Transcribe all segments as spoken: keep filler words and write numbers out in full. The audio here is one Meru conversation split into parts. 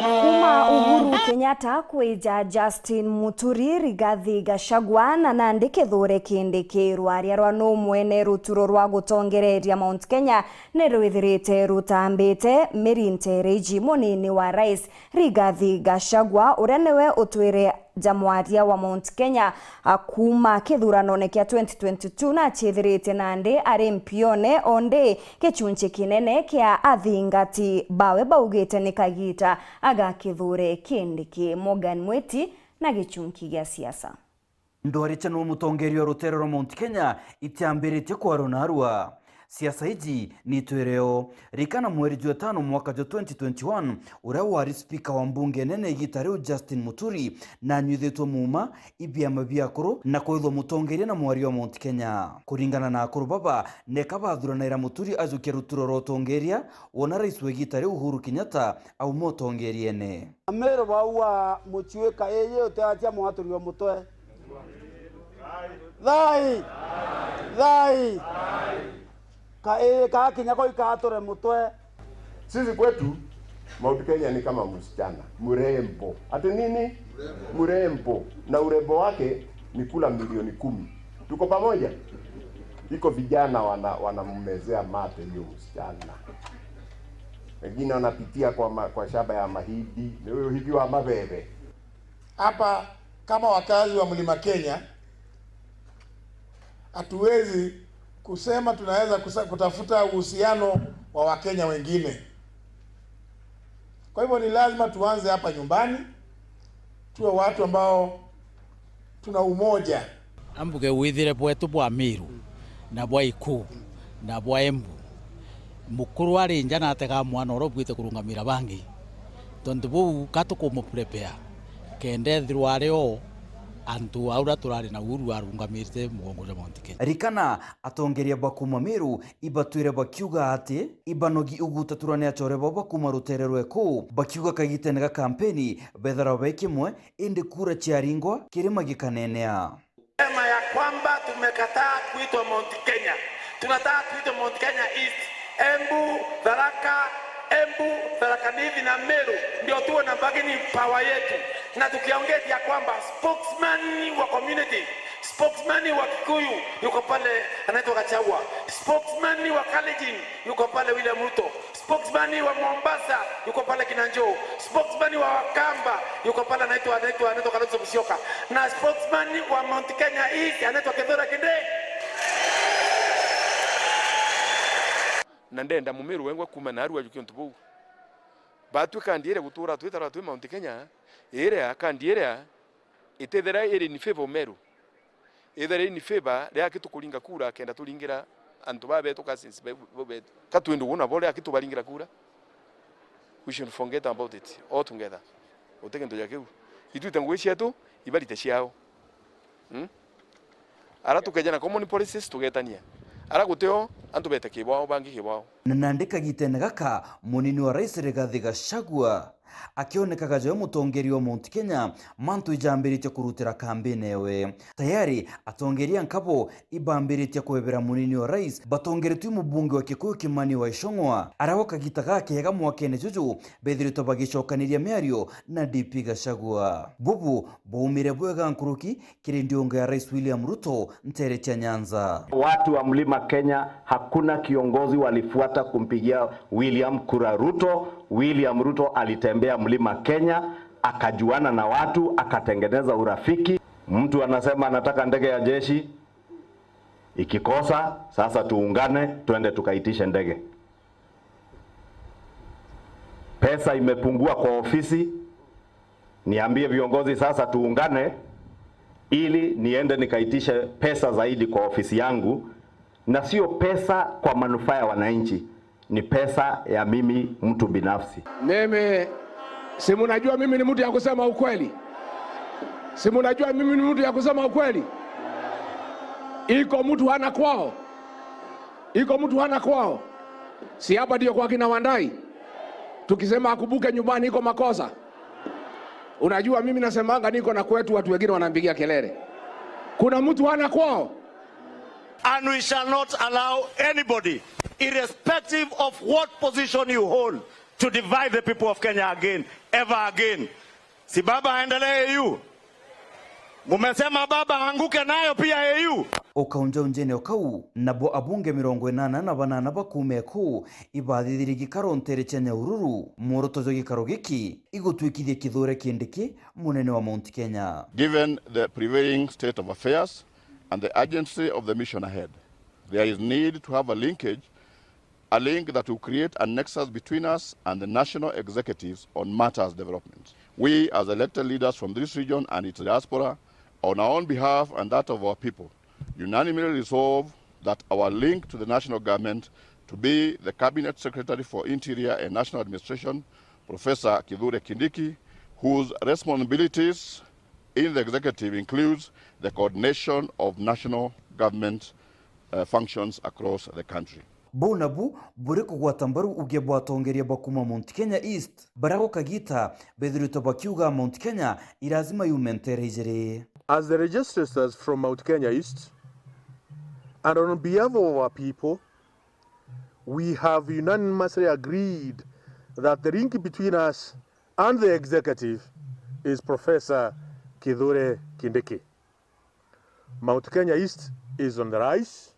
Kuma Uhuru Kenyatta kwija Justin Muturi, Rigathi Gachagua na nandi Kithure Kindiki, rwaria rwa nu mwene ruturo rwa gutongereria Mount Kenya ni rwithirite rutambite. Mary Ntereiji, munini wa rais Rigathi Gachagua, uria niwe utwire ja mwaria wa Mount Kenya, a, kuuma kithuranone kia twenty twenty-two, na aciithirite nandi ari mpione, ondi gichunchi kinene kia athingati bawe baugite ni kagiita aga Kithure Kindiki. Morgan Mwiti na gichunki gia siasa. Ndwaricha nu mutongeria wa rutere rwa Mount Kenya itiambiritie kwarwa narua. Siasa iji ni itwireo. Rikana mweri jwa itano mwaka jwa twenty twenty-one, uria wari spika wa mbunge nene igita riu Justin Muturi nanyuithitwe muuma i biama bia akuru na kwithwa mutongeria na mwaria wa Mount Kenya. Kuringana na akuru baba, neka bathuranaira Muturi ajukia ruturo rwa utongeria, wona rais wa igita riu Uhuru Kenyatta auma utongeriene. Amiru bauga, mucui kaii utiacia mwaturi o mutwe. Thai! Thai! Kaii kakinya kau ikature mutwe. Sisi kwetu, Mount Kenya ni kama msichana mrembo. Ati nini? Mrembo. Na urembo wake ni kula milioni kumi. Tuko pamoja? Iko vijana wana-, wanammezea mate hiyo msichana. Wengine wanapitia kwa ma-, kwa shamba ya mahindi, ni huyo hivi wa mabebe. Hapa kama wakazi wa Mlima Kenya, hatuwezi kusema tunaweza kusa-, kutafuta uhusiano wa Wakenya wengine. Kwa hivyo ni lazima tuanze hapa nyumbani, tuwe watu ambao tuna umoja. Ambuge withire bwetu bwa Meru na bwa Iku na bwa Embu, mukuru ari nja na atega mwana uria ubuite kurungamira bangi. Tontu buu ka tukumuprepare kenda ethirwa ari o antu auria turari na Uhuru arungamirite mugongo jwa Mount Kenya. Rikana, atongeria ba kuuma Meru ibatwire bakiuga ati ibanogi uguta turane achore bao ba kuuma rutere rweku, bakiuga kagitene ga kampeni bethirwa be kimwe, indi kura ciaringwa kirima gikanenea. Sema ya kwamba tumekataa kuitwa Mount Kenya. Tunataka tuitwe Mount Kenya East. Embu, Tharaka, Embu, Tharaka Nithi na Meru ndio tuwe na bargaining power yetu. Na tukiongea ya kwamba spokesman wa community, spokesman wa Kikuyu yuko pale anaitwa Gachagua, spokesman wa Kalenjin yuko pale William Ruto, spokesman wa Mombasa yuko pale kina Joho, spokesman wa Wakamba yuko pale anaitwa, anaitwa, anaitwa Kalonzo Musyoka, na spokesman wa Mount Kenya East anaitwa Kithure Kindiki. Na ndenda Mumiru wengwa kuuma narua ajukie untu buu. Batwi kandi iria gutura twitarwa twi Mount Kenya, iria kandi iria itithira iri in favor of Meru. Ithira in favor ria ki tukuringa kura kenda turingira antu baa betu, cousins be-, bo betu. Ka twende ugu nabo ria ki tubaringira kura. We should forget about it altogether. Guti kintu ja kiu. Itwite ngugi cietu, ibarite ciao. Hmm? Ara tukeja na common policies tugetania. Ara gutio, antu bete kibwao, bangi kibwao. Na nandi kagitene gaka, munini wa rais Rigathi Gachagua akionekaga joe mutongeria wa Mount Kenya, mantu ijambiritie kurutira kambini ewe. Tayari atongeria nkabo ibambiritie kwebera munini wa rais, batongeretwe i mubunge wa Kikuyu Kimani wa Ichung'wa, aria gwa kagita gakega mwakene juju bethiritwe bagicokaniria miario na D P Gachagua. Bubu bwaumire bwega nkuruki kiri ndiunga ya Rais William Ruto ntere cia Nyanza. Watu wa Mlima Kenya, hakuna kiongozi walifuata kumpigia William kura Ruto. William Ruto alitembea Mlima Kenya, akajuana na watu, akatengeneza urafiki. Mtu anasema anataka ndege ya jeshi, ikikosa, sasa tuungane, twende tukaitishe ndege. Pesa imepungua kwa ofisi, niambie viongozi sasa tuungane ili niende nikaitishe pesa zaidi kwa ofisi yangu, na sio pesa kwa manufaa ya wananchi, ni pesa ya mimi mtu binafsi. Mimi, si mnajua mimi ni mtu ya kusema ukweli? Si mnajua mimi ni mtu ya kusema ukweli? Iko mtu hana kwao? Iko mtu hana kwao? Si hapa ndio kwa kina Wandai? Tukisema akumbuke nyumbani iko makosa? Unajua, mimi nasemanga niko na kwetu, watu wengine wanampigia kelele. Kuna mtu hana kwao? And we shall not allow anybody, irrespective of what position you hold, to divide the people of Kenya again, ever again. Si baba aendelee A U? Mumesema baba aanguke nayo pia A U? O kaunjaunjene o kau, nabo abunge mirongo inana na banana ba kuuma Ekuu ibathithirie gikaro nteere cia Nyahururu, mworoto jwa gikaro giki igutwikithia Kithure Kindiki munene wa Mount Kenya. Given the prevailing state of affairs and the urgency of the mission ahead, there is need to have a linkage, a link that will create a nexus between us and the national executives on matters development. We, as elected leaders from this region and its diaspora, on our own behalf and that of our people, unanimously resolve that our link to the national government to be the Cabinet Secretary for Interior and National Administration, Professor Kithure Kindiki, whose responsibilities in the executive includes the coordination of national government, uh, functions across the country. Buu nabu buri kugwata mbaru uge bwa atongeria ba kuuma Mount Kenya East, baria gwa kagiita bethirite bakiuga Mount Kenya i lazima yume nteere ijiri. As the legislators from Mount Kenya East, and on behalf of our people, we have unanimously agreed that the link between us and the executive is Professor Kithure Kindiki. Mount Kenya East is on the rise.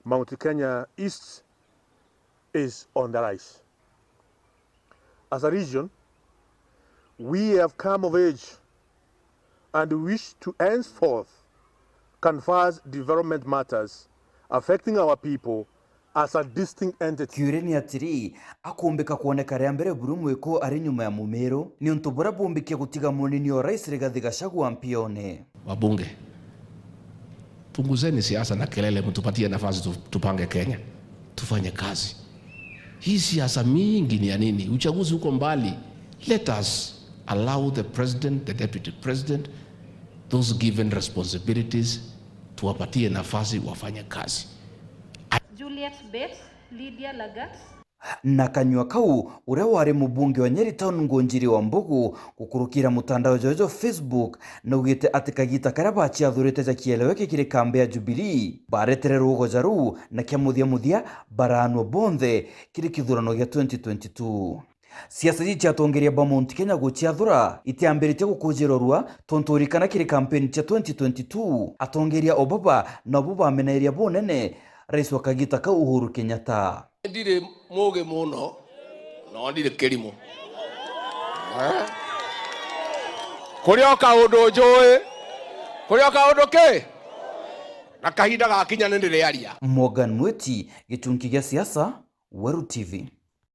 Mount Kenya East is on the rise. As a region, we have come of age and wish to henceforth canvass development matters affecting our people as a distinct entity. Kiuria ni atiri, akumbika kwoneka ria mbere buru mwiku ari nyuma ya Mumiru, niuntu buria bumbikia gutiga munini o Rais Rigathi Gachagua mpione. Wabunge, punguzeni siasa na kelele, mtupatie nafasi tu-, tupange Kenya, tufanye kazi. Hii siasa mingi ni ya nini? Uchaguzi uko mbali. Let us allow the president, the deputy president, those given responsibilities, tuwapatie nafasi wafanye kazi. Juliet Bates, Lydia Lagat. Na kanyua kau, uria wari mubunge wa Nyeri Town Ngunjiri Wambugu, gukurukira mutandao jwa jwa Facebook, naugite ati kagiita karia baciathurite ja kielewe kiri kambi ya Jubilee, baretere ruugo ja ruu, na kia muthia muthia baraanua bonthe kiri kithurano gia twenty twenty-two. Siasa iji cia atongeria ba Mount Kenya guciathura itiambiritie gukujirorua, tontu urikana kiri kampeni cia twenty twenty-two, atongeria o baba nabo bamenairia bunene rais wa kagiita kau Uhuru Kenyatta. Ndiri muugi muno, no ndiri kirimu. Eh? Kuria o kaundu njui, kuria o kaundu ki? Na kahinda gakinya ni ndiriaria. Morgan Mwiti, gichunki gia siasa, Weru T V.